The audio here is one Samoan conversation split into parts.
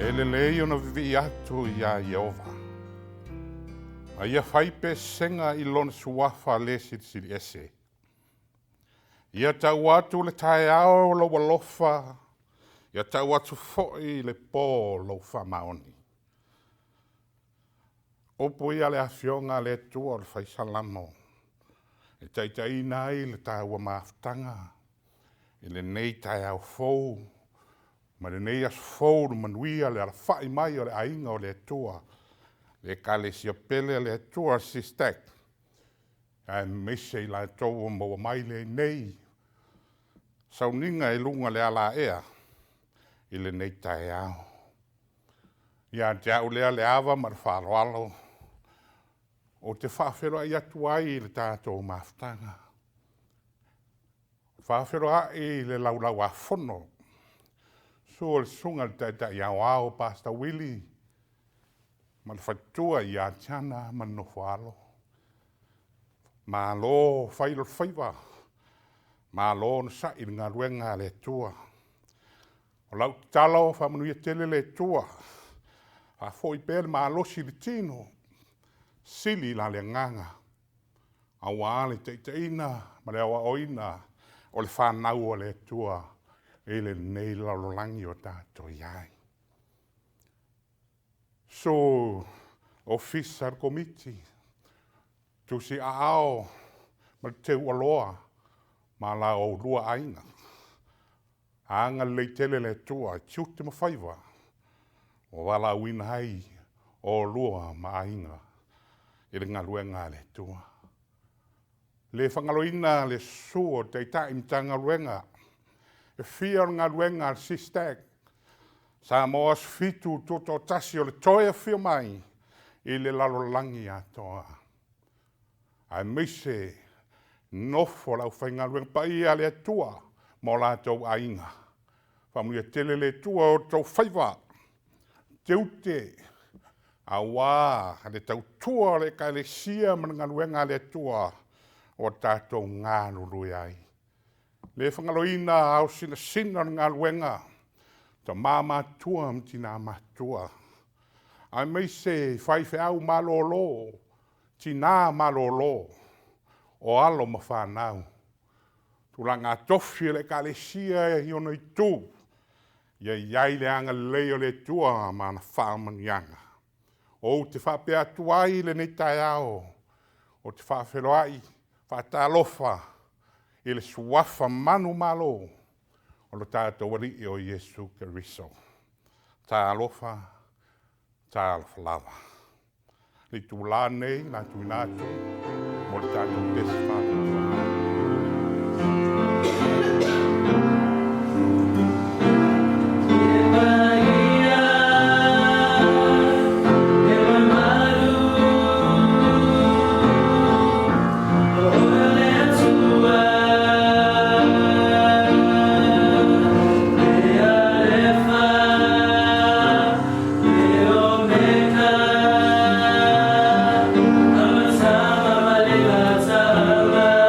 E lelei ona vivii atu iā Ieova, ma ia fai pesega i Lona Suafa le Silisili Ese. Ia tau atu le taeao lou alofa, ia tau atu foi le po lou faamaoni. Upu ia a le Afioga a le Atua o le Fai Salamo e taitaiina ai le taua mafutaga i lenei taeao fou ma lenei aso fou i le manuia le alafai mai o le aiga o le Atua, le Ekalesia pele a le Atua SYSTAC, aemaise i latou ua maua mai lenei sauniga i luga o le alaea i lenei taeao. Ia te au lea le ava ma le faaaloalo ou te faafeiloai atu ai i le tatou mafutaga. E faafeiloai i le Laulau-a-Fono, susu o le Susuga i le Taitai Aoao Pastor Willie ma le faletua ia Tiana ma le nofo-a-alo, malo fai o le faiva, malo onosai i le galuega a le Atua. O lau tatalo, faamanuia tele le Atua, faafoi pea le malosi i le tino, sili la le agaga aua le taitaiina ma le aoaoina o le fanau a le Atua i lenei lalolagi o tatou i ai. Susu Ofisa o le Komiti, Tusiaao ma le Teualoa ma la oulua aiga, agalelei tele le Atua i tiute ma faiva ua valaauina ai oulua ma aiga i le galuega a le Atua. E le faagaloina le susu o Taitai o Matagaluega e fia o le galuega a le SYSTAC, Samoa Asofitu Tutoatasi o le toe afio mai i le lalolagi atoa, aemaise le nofo a le aufaigaluega paia a le Atua ma o latou aiga. Faamanuia tele le Atua i outou faiva, tiute aua le tautua o le Ekalesia ma le galuega a le Atua ua tatou galulue ai. E le faagaloina ao sinasina o le galuega, tama matutua ma tina matutua, aemaise faifeau malolo, tina malolo, o alo ma fanau, tulaga tofi o le Ekalesia i ona itu, ia i ai le agalelei o le Atua ma ana faamanuiaga. Ou te faapea atu ai i lenei taeao, ou te faafeiloai, faatalofa i le Suafa manumalo o lo tatou Alii o Iesu Keriso. Talofa, talofa lava. O le itula lenei o le a tuuina atu mo le tatou pese faatauvaa. Le paia le mamalu o oe o le Atua, le Alefa, le Omeka, Amataga ma le Gataaga.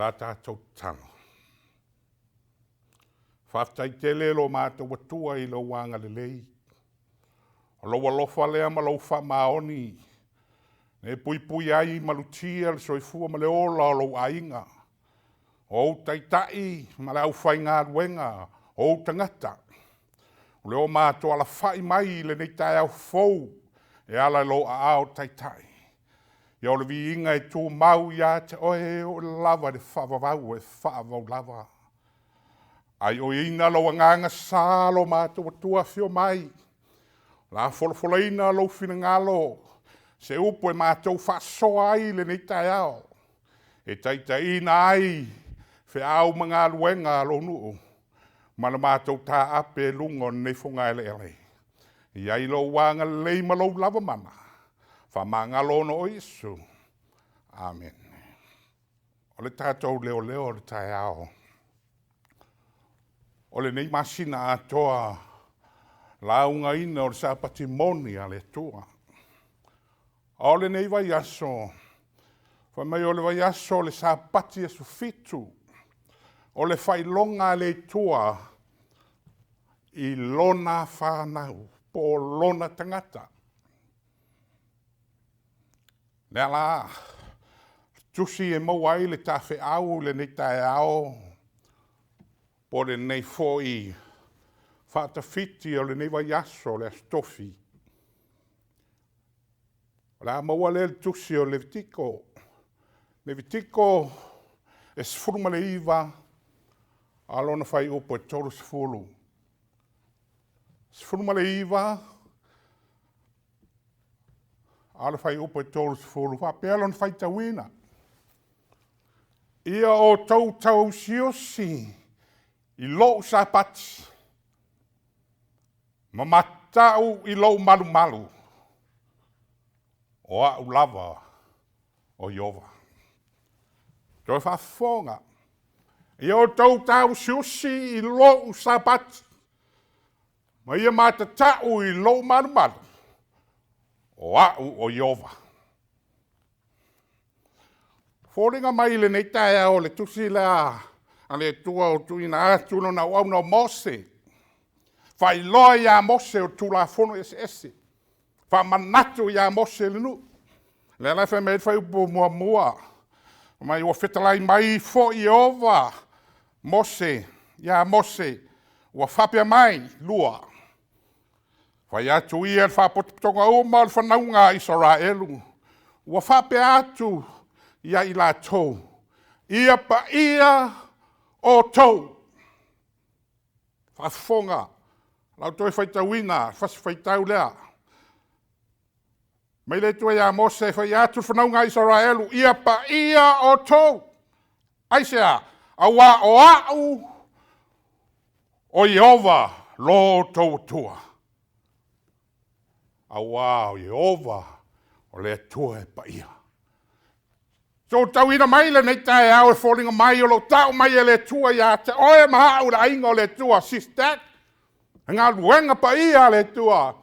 la tatou tatalo. Faafetai tele lo matou Atua i lou agalelei. O lou alofa lea ma lou faamaoni e puipui ai malutia le soifua ma le ola o lou aiga, o ou taitai ma le aufaigaluega, o ou tagata. O le o matou alafai mai i lenei taeao fou e ala i lou aao taitai. Ia o le viiga e tumau ia te oe e oo lava i le faavavau e faavavau lava. Ai oiina lou agaga sa lo matou Atua afio mai, la folafolaina lou finagalo, se upu e matou faasoa ai i lenei taeao, e taitaiina ai feau ma galuega a lou nuu ma le matou taape i luga o lenei fogaeleele. I ai lou agalelei ma lou lava mana, faamagalo ona o Iesu. Amene. O le tatou leoleo o le taeao, o lenei masina atoa laugaina o le Sapati moni a le Atua. A o lenei vaiaso, fai mai o le vaiaso o le Sapati aso 7, o le faailoga a le Atua i lona fanau po o lona tagata. Lea la, tusi e maua ai le tafeau i lenei taeao, po o lenei foi faatafiti o lenei vaiaso o le Aso Tofi. O le a maua lea i le tusi o Levitiko. Levitiko e 19, a o lona fuaiupu e 30. 19, a o le fuaiupu e 30, faapea lona faitauina. Ia outou tausiusi i lou Sapati, ma mata'u i lou malumalu, o au lava o Ieova. Toe faafofoga, ia outou tausiusi i lou Sapati, ma ia matata'u i lou malumalu, o au o Ieova. Foliga mai lenei taeao o le tusi lea a le Atua ua tuuina atu lona auauna o Mose, faailoa ia Mose o Tulafono eseese, faamanatu ia Mose le nuu. O lea la e fai mai ai le fuaiupu muamua, mai ua fetalai mai foi Ieova Mose, ia Mose, ua faapea mai, lua, fai atu ia i le faapotopotoga uma o le fanauga a Isaraelu, ua faapea atu ia i latou, ia paia outou. Faafofoga, o lau toe faitauina, fasi faitau lea. Mai le Atua ia Mose, fai atu le fanauga a Isaraelu, ia paia outou. Aisea? Aua o au o Ieova lo outou Atua. Aua o Ieova o le Atua e paia. Sootauina mai lenei taeao e foliga mai o lo o tau mai e le Atua ia te oe ma au le aiga o le Atua, sister, galuega paia a le Atua.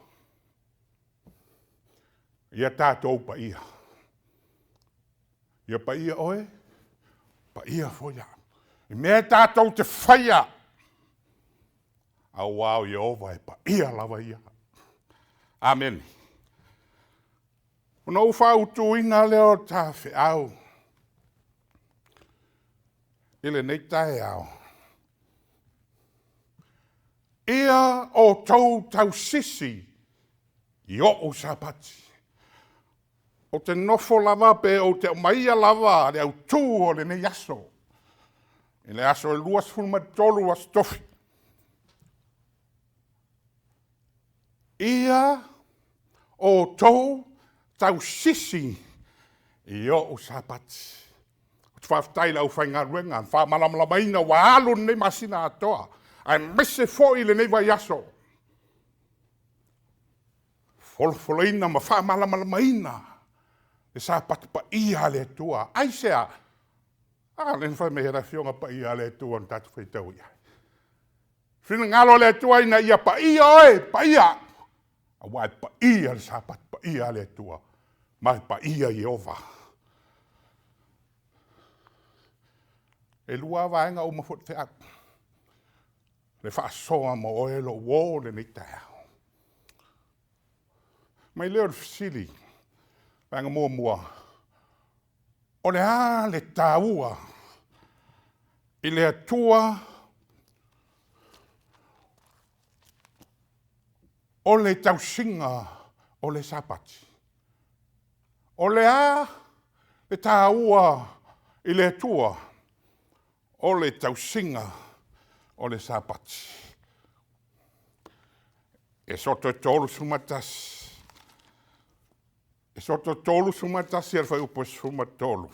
Ia tatou paia. Ia paia oe, paia foi au. I mea tatou te faia, aua o Ieova e paia lava ia. Amene. Ona ou fautuina lea o tafeau i lenei taeao. Ia outou tausisi i o'u Sapati. Ou te nofo lava pe ou te aumaia lava le autū o lenei aso. I le aso e 23 aso Tofi. Ia outou tausisi i o'u Sapati. Ou te faafetai i le aufaigaluega na faamalamalamaina ua alu lenei masina atoa, aemaise foi lenei vaiaso. Folafolaina ma faamalamalamaina le Sapati paia a le Atua. Aisea? A, lea na fai mai e le Afioga Paia a le Atua na tatou faitau i ai. Finagalo o le Atua ina ia paia oe, paia, aua e paia le Sapati paia a le Atua, ma e paia Ieova. E lua vaega uma foi le feau. Le faasoa ma oe lou uo lenei taeao. Mai lea o le fesili, vaega muamua, o le a le taua i le Atua o le tausiga o le Sapati? O le a le taua i le Atua o le tausiga o le Sapati? Esoto 31, Esoto 31 a le fuaiupu e 13.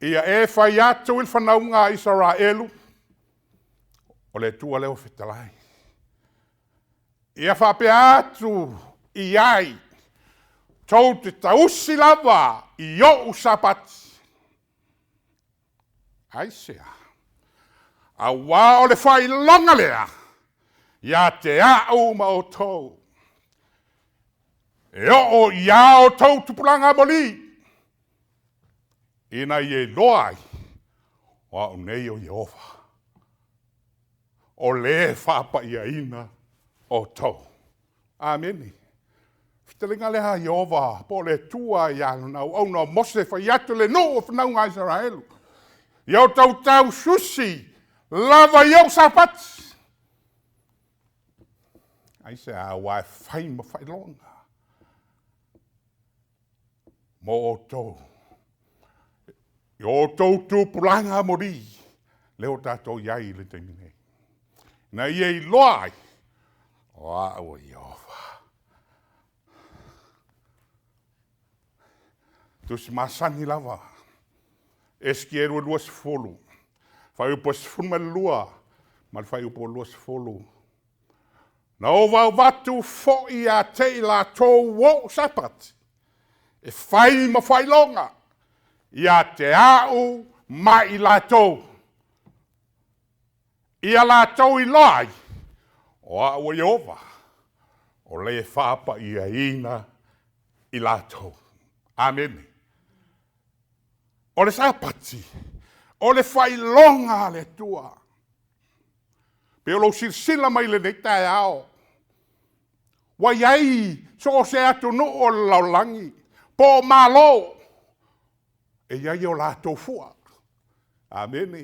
Ia e fai atu i le fanauga a Isaraelu, o le Atua lea ua fetalai. Ia faapea atu i ai, tou te tausi lava i ou Sapati. Aisea? Auā o le faailoga lea ia te a'u ma outou, e oo i a outou tupulaga moli, ina ia iloa ai, o au nei o Ieova, o le e faapaiaina outou. Amene. Fetalaiga lea a Ieova po o le Atua ia Lana auauna o Mose e fai atu i le nuu o fanauga a Isaraelu, ia outou taususi lava i ou Sapati. Aisea? Aua e fai ma faailoga mo outou i o outou tupulaga moli, lea ua tatou i ai i le taimi nei, ina ia iloa ai, o au o Ieova. Tusi masani lava, Esikielu e 20, fuaiupu e 12 ma le fuaiupu 20. Na ou vauvatu foi ia te i latou ou Sapati, e fai ma faailoga ia te a'u ma i latou, ia latou iloa ai, o a'u o Ieova, o le faapaiaina i latou. Amene. O le Sapati, o le faailoga a le Atua. Pe o lou silasila mai i lenei taeao, ua i ai so o se atunuu o le lalolagi, po o Malo, e i ai o latou fua. Amene.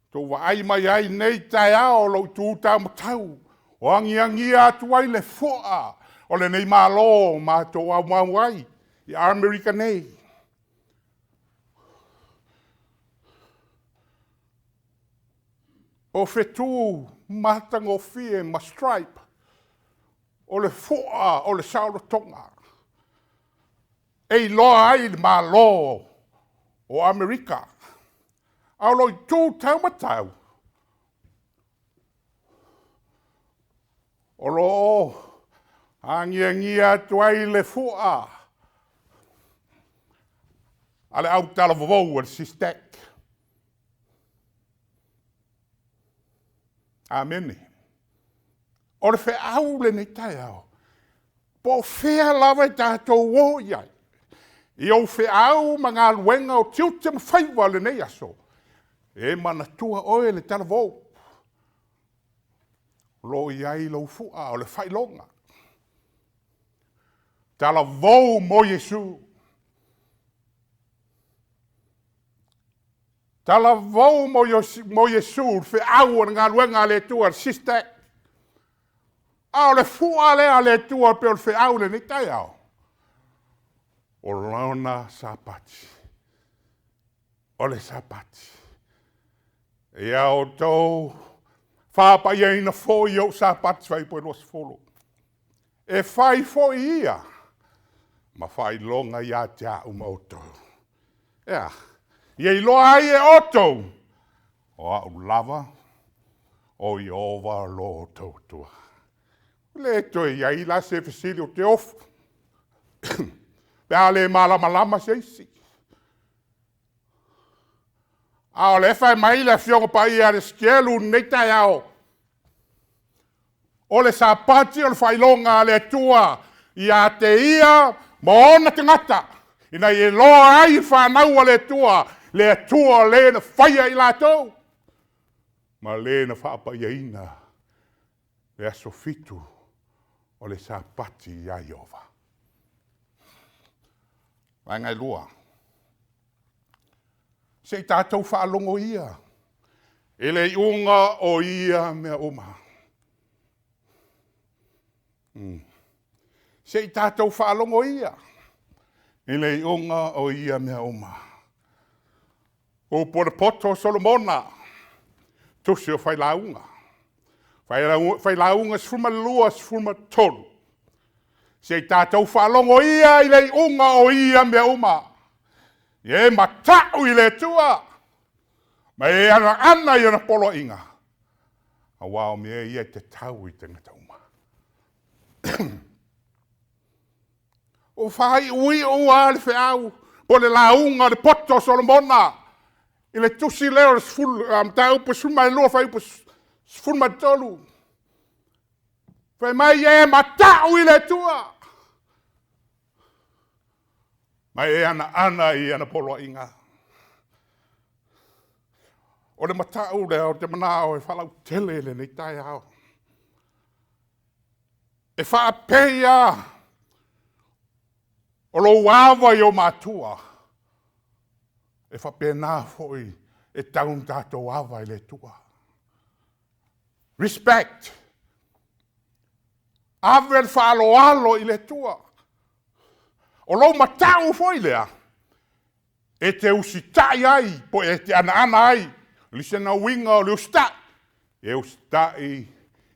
Tou vaai mai ai nei taeao o lou itu taumatau, o agiagia atu ai le fua o lenei Malo matou aumau ai i Amerika nei. O fetu matagofie ma stripe, o le fua o le saolotoga, e iloa ai le Malo o Amerika. A o lou itu taumatau, o lo o agiagia atu ai le fua a le autalavou a le SISTEC. Amene. O le feau lenei taeao, po o fea lava e tatou o i ai, i ou feau ma galuega o tiute ma faiva o lenei aso, e manatua oe le talavou, o lo o i ai lou fua o le faailoga. Talavou mo Iesu. Talavou mo Iesu, le feau o le galuega a le Atua, le SISTEC. A o le fua lea a le Atua pei o le feau i lenei taeao, o lona Sapati. O le Sapati. Ia outou faapaiaina foi ou Sapati fuaiupu e 20. E fai foi ia ma faailoga ia te a'u ma outou. E a? Ia iloa ai e outou, o a'u lava o Ieova lo outou Atua. Le toe i ai la se fesili o te ofo, pe a le malamalama se isi. A o lea e fai mai le Afioga Paia a le Sikielu i lenei taeao, o le Sapati o le faailoga a le Atua ia te ia ma ona tagata, ina ia iloa ai fanau a le Atua. Le Atua le na faia i latou, ma le na faapaiaina le aso 7 o le Sapati iā Ieova. Vaega e 2. Se i tatou faalogo ia i le iuga o ia mea uma. Se i tatou faalogo ia i le iuga o ia mea uma. Upu a le poto o Solomona, tusi o Failauga, Failauga 12, 13. Se i tatou faalogo ia i le iuga o ia mea uma. Ia e mata'u i le Atua, ma e anoano i ona poloaiga, aua o mea ia e tatau i tagata uma. Ua faaiuiu lava le feau po o le lauga a le poto o Solomona i le tusi lea o le mataupu 12 fuaiupu 13. Fai mai, e mata'u i le Atua, ma e anoano i ana poloaiga. O le mata'u lea ou te manao e faalautele i lenei taeao. E faapei lava o lou ava i ou matua, e faapena foi e tatau ona tatou ava i le Atua. Respect. Ave le faaaloalo i le Atua. O lou mata'u foi lea, e te usitai ai, po e te anoano ai. O le isi lena uiga o le usitai, e usitai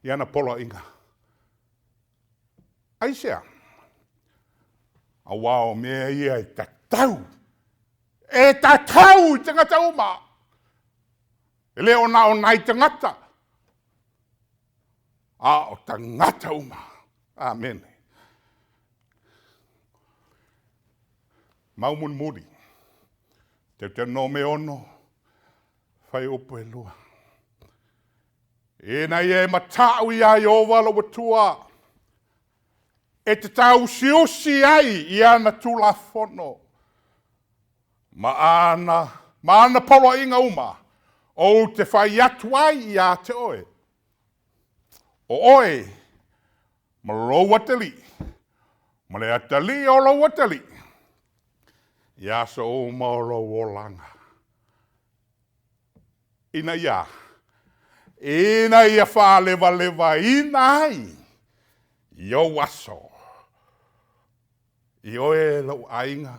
i ana poloaiga. Aisea? Aua o mea ia e tatau. E tatau i tagata uma. E le o na o nai tagata, a o tagata uma. Amene. Mau mulimuli. Teuteronome 6, fuaiupu 2. Ina ia e mata'u iā Ieova lou Atua, e te tauusiusi ai i ana Tulafono, ma ana poloaiga uma, ou te fai atu ai ia te oe, o oe ma lou atalii, ma le atalii o lou atalii, i aso uma o lou olaga. Ina ia faalevalevaina ai i ou aso. I oe lou aiga,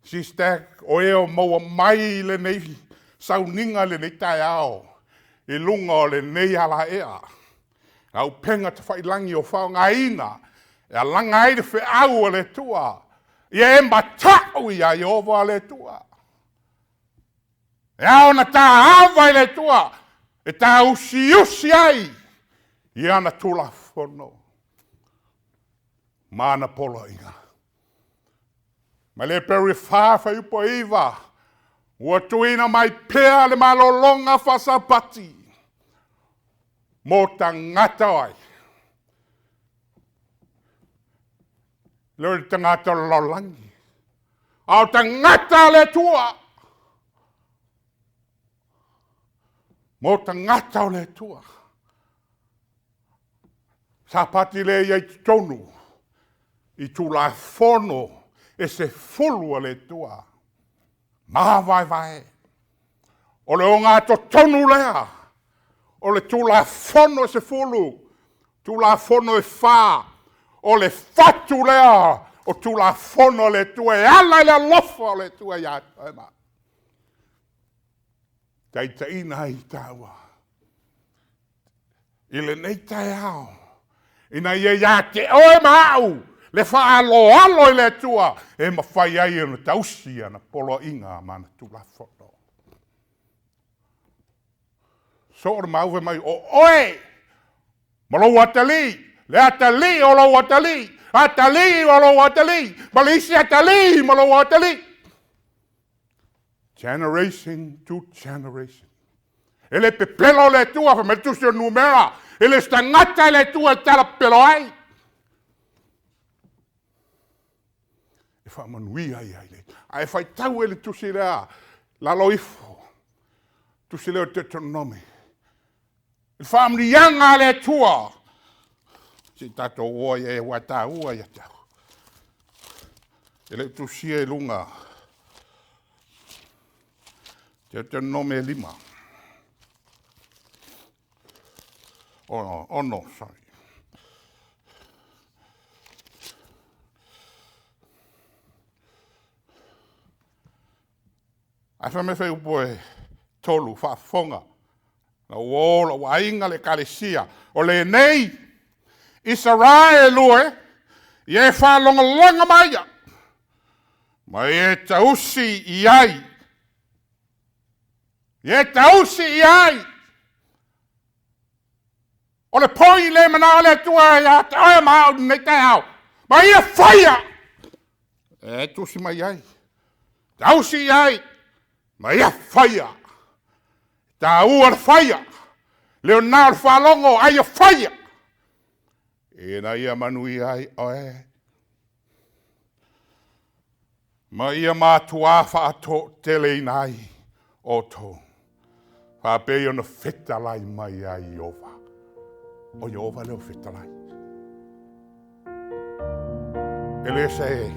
sister, o e o maua mai lenei sauniga lenei taeao, i luga o lenei alaea, au upega tafailagi o faaaogaina, e alaga ai le feau a le Atua, ia e mata'u ia Ieova le Atua. E ao ona ta ava i le Atua, e tauusiusi ai i ana Tulafono ma ana poloaiga. Ma le Heberi 4 fuaiupu 9, ua tuuina mai pea le malologa faasapati mo tagata o ai? Le o le tagata o le lalolagi, a o tagata a le Atua. Mo tagata o le Atua. Sapati lea i ai totonu i Tulafono e 10 a le Atua. Mavaevae. O le ogatotonu lea o le Tulafono e 10, Tulafono e 4, o le fatu lea o Tulafono a le Atua e ala i le alofa o le Atua ia te oe ma au. Taitaiina ai taua i lenei taeao, ina ia ia te oe ma au le faaaloalo i le Atua e mafai ai ona tausi ana poloaiga ma ana Tulafono. So o le mau fai mai, o oe ma lou atalii, le atalii o lou atalii, atalii o lou atalii, ma le isi atalii ma lou atalii. Generation to generation. E le pepelo le Atua, fai mai le tusi o Numera, e le se tagata le Atua e tala pepelo ai. E faamanuia ia i le. Ae faitau e le tusi lea, Lalo ifo, tusi lea o Deuteronomy, i le faamanuiaga a le Atua. Se i tatou o ai aua e taua ia te au. E le o tusia i luga Deuteronome 5. 6, sorry. Ae fai mai fuaiupu e 3, faafofoga, lau uo, lou aiga, le ekalesia, o lenei Isaraelu e, ia e faalogologo maia, ma e tausi i ai, ia e tausi i ai. O le poi le manao le Atua ia te oe ma au i lenei taeao, ma ia faia, e tusi mai ai, tausi i ai, ma ia faia. E taua le faia, le o na o le faalogo, a ia faia, ina ia manuia ai oe, ma ia matuā faatoateleina ai outou, faapei ona fetalai mai ai Ieova. O Ieova lea o fetalai. E le se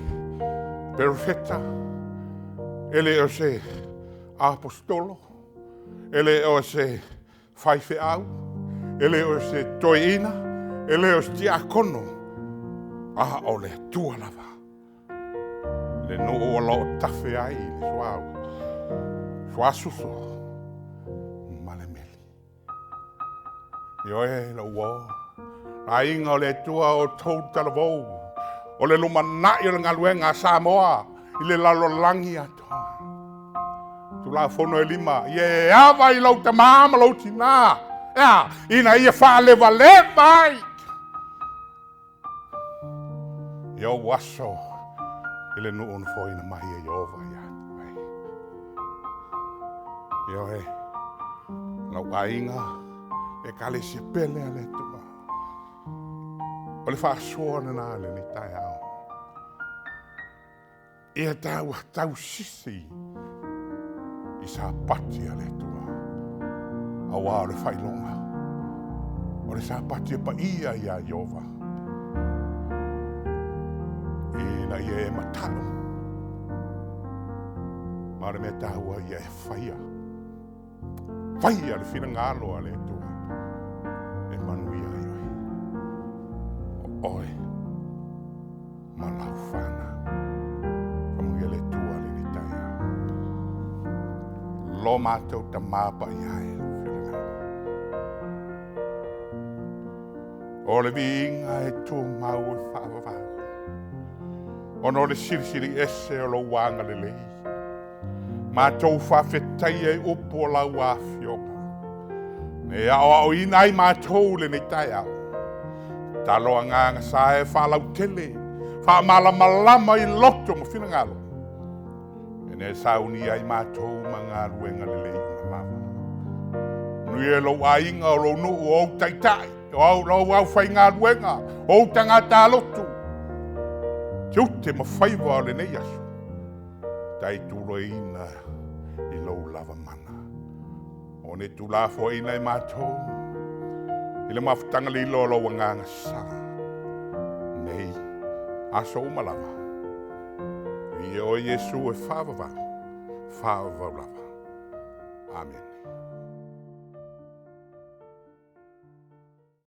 perofeta, e le o se aposetolo, e le o se faifeau, e le o se toeaina, e le o se tiakono, a o le Atua lava, le nuu o lo o tafe ai le suauu, suasuso ma le meli. Ioe, lou uo, aiga o le Atua o outou talavou, o le lumanai o le galuega a Samoa i le lalolagi atoa. Tulafono e 5, ia e ava i lou tamā ma lou tinā, ea, ina ia faalevaleva ai i ou aso i le nuu na foaina mai e Ieova ia te oe. Ioe, lau aiga, ekalesia pele a le Atua. O le faasoa lena i lenei taeao. Ia tau tausisi i sapati a le Atua. Auā o le faailoga, o le sapati e paia iā Ieova, ina ia e mata'u, ma o le mea taua ia e faia. Faia le finagalo a le Atua e manuia ai oe, o oe ma lau fanau. Faamanuia le Atua i lenei taeao. Lo matou Tamā paia e lou finagalo. O le viiga e tumau e faavavau, ona o le silisili ese o lou agalelei. Matou faafetaia i upu o lau afioga. Ne aoaoina ai matou i lenei taeao. Talo agaga sa e faalautele, faamalamalama i loto ma finagalo. E ne saunia ai matou ma galuega lelei uma lava. Manuia lou aiga, o lou nuu, o ou taitai, o lou aufaigaluega, o ou tagata lotu. Tiute ma faiva o lenei aso, taituloina i lou lava mana. O ne tulafoaina e matou, i le mafutaga lilo o lou agaga sa. Nei, aso uma lava. Ia o Iesu e faavavau, faavavau lava. Amene.